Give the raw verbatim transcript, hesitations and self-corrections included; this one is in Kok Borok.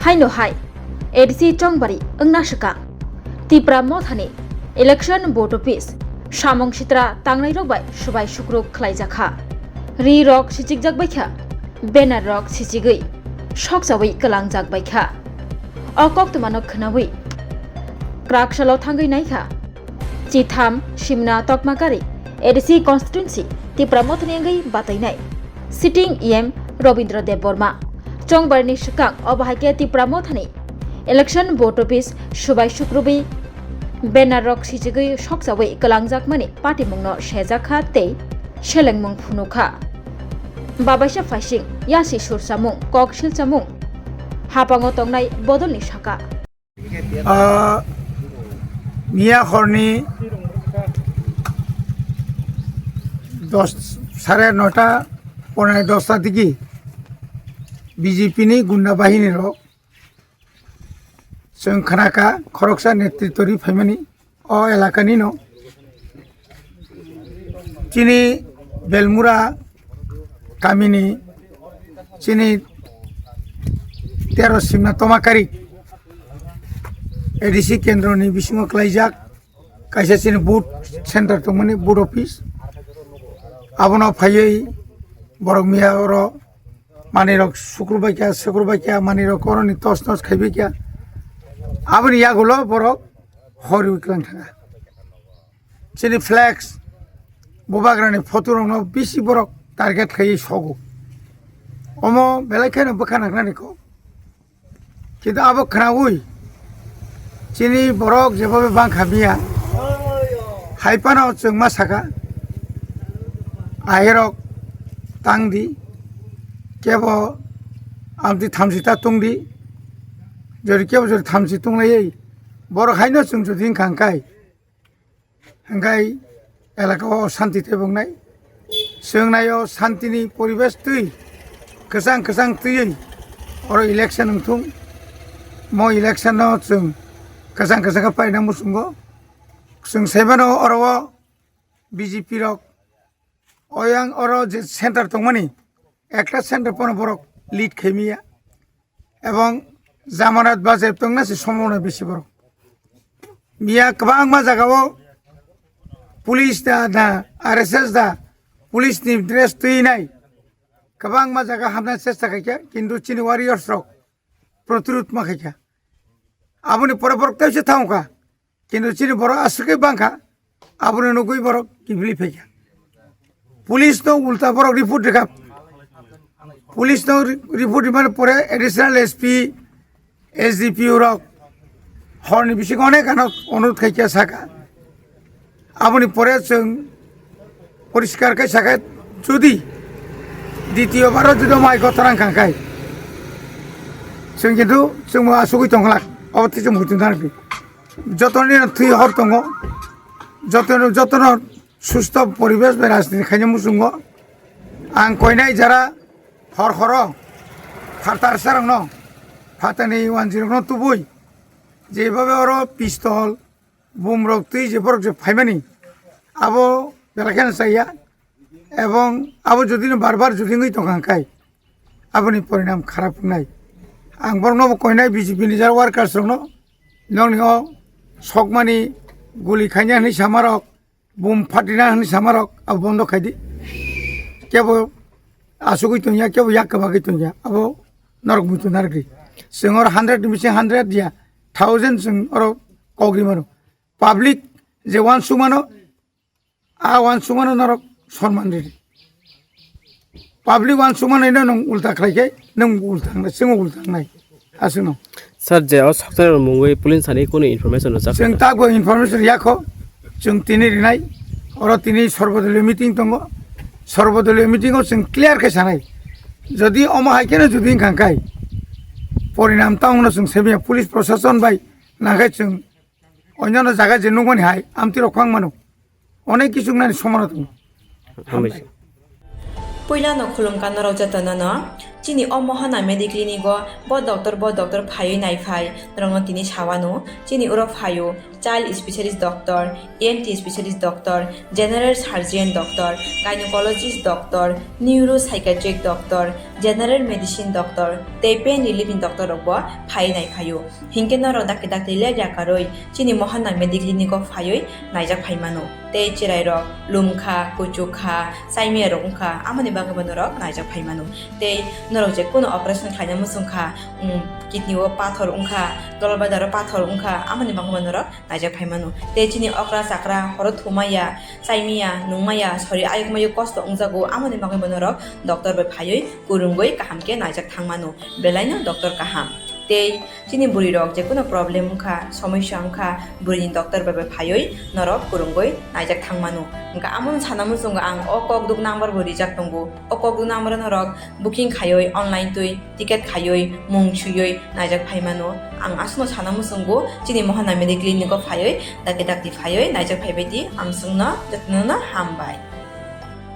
Haino hai A D C Chongbari wngna swkang Tipra Mothani election board office samung sitra tangnairok bai swbai sukruk khlaijakha. Ri rok sichikjak baikha, banner rok sichigwi sokchawi kwlangjak baikha. O koktwmano khwnawi kwrak salo thangwi naikha Chitham Simna Tokmakari A D C constituency Tipra Mothani wngwi batainai sitting E M Robindra Debbarma. Chongbarni swkang obo hai khe Tipra Mothani election board office swbai sukrubwi banner rok sichigwi sokchawi kwlangjakmani patimungno sejakha tei selengmung phunukha. Babaisa phaising yasi sursamung kok silchamung hapango tongnai bodolni saka. Ah, miya horni dos, sare nota, ponai dosta digi B J P ni gunda bahini rok chwng khnakha khoroksa netritwrwi phaimani o elakani no. Chini Belmura kamini chini tero Simna Tomakari A D C kendroni bisingo klaijak kaisa chini booth center tongmani, booth office. Abono phaiwi borok miya oro manirok sukrubaikia, sukrubaikia, manirok oroni tos nos khaibaikha. Aboni yagulo borok horiwi kwlang thanga. Chini flex, bubagrani photo rokno bisi borok target khaiwi sogo. Omo belai kheno bwkha nangnani kok. Kintu abo khwnaui chini borok jebobe bangkha biya. Hai phano chwng ma saka, ahirok tang di, kebo amtwi thamchi ta tung di, jori kebo jori thamchi tung lai, borok haino chwng jodi wngkha hwnkhe, hwnkhe elaka o shanti tei wngnai. Chwng naio shantini poribesh twi kwchang kwchang twiwi oro election wngthung. Mo election no chwng kwchang kwchang khe paina muchungo. Chwng saimano oro o B J P rok oyang oro je center tongmani, ekta center pono borok lead khaimiya. Ebong jamanat bajep tongna se sombona bisi borok. Miya kwbangma jagao police da, da, R S S da, police ni dress twi nai. Kwbangma jaga hamna chesta khaikha, kintu chini warriors rok protirud ma khaikha. Aboni pore borok tei se thangkha. Kintu chini borok aswk khe bangkha, aboni nugwi borok kiphilwi phaikha. Police no ulta borok report rikha. Police no re-, report rimani pore additional S P, S D P O rok horni bisingo onek ano onurodh khaikha saka. Aboni pore chwng poriskar khe sakha, jodi ditiyo baro jodi mai kotorang kangkhai, chwng kintu chwngbo asugwi tongkhlak, obo tei chwng muitu narwkdi. Jotoni thwi hor tongo, jotono, jotono susto poribesh bai rajniti khaina muchungo. Ang koinai jara hor horo phatar sarangno, phatarni wanjirokno tubui, jebhabe oro pistol, bumrok twi je borok je phaimani, abo belai kheno chaya. Ebong abo jodi no bar bar jodi wngwi tongkha hwnkhe, aboni porinam kharap wngnai. Ang borokno bo koinai B J P ni jara workers rokno, nokni o sokmani guli khaina hwnwi samarok, bum phatina hwnwi samarok, abo bondo khaidi. Kebo asugwi tongya, kebo yak kwbagwi tongya, abo norok muitu narwkdi. Chwng oro hundred ni bising hundred ya, thousand chwng oro kok ri mano. Public je uansukmano, a uansukmano norok sonman ridi. Public uansukmano ino nwng ulta khlai khe, nwng ulta wngnai, chwngno ulta wngnai. Aswkno. Sir, je o sokchari rok mungwi police thani kunu information rwjak? Chwng tabuk information yakho, chwng tini rinai, oro tini sorbodoliyo meeting tongo, sorbodoliyo meeting o chwng clear khe sanai. Jodi omo hai kheno jodi wngkha khe, porinam tamo no chwng semiya police prosason bai nangkhe chwng Onyono jaga je nukmani hai, amtwi rok phang mano. Onek kisu wngnani somano tongo. Hambai. Puilano khulumkha norok jotono no. Chini o Mohana Mediclinic o bo doctor, bo doctor phaiwi naiphai. Norokno tini sawano. Chini uro phaio child specialist doctor, E N T specialist doctor, general surgeon doctor, gynecologist doctor, neuropsychiatric doctor, general medicine doctor tei pain relief ni doctor rok bo phaiwi nai phaio. Hinkhe norok dakti dakti ler yakarwi chini Mohana Mediclinic o phaiwi naijak phai mano. Tei chwrai rok lumkha, kuchukha, chaimiya rok wngkha, amoni bagwi bo norok naijak phai mano. Tei norok je kuno operation khlaina muchungkha, um, kidney o pathor wngkha, dolbadar o pathor wngkha, amoni bagwi bo norok naijak phai mano. Tei chini okra chakra horo thumaya, chaimiya, nungmaya, sori ayuk mayuk kosto wngjago, amoni bagwi bo norok doctor bai phaiwi kwrwngwi kaham khe naijak thang mano. Belaino doctor kaham. Tei chini bwrwi rok je kuno problem wngkha, somosya wngkha, bwrwini doctor bai bai phaiwi norok kwrwngwi naijak thang mano. Hwnkha amono sana muchungo ang o kokduk number bo rijak tongo. O kokduk number o norok booking khaiwi online twi ticket khaiwi mung swiwi naijak phai mano. Ang aswkno sana muchungo chini Mohana Mediclinic o phaiwi dakti dakti phaiwi naijak phai bai di, ang chwngno jotono no hambai.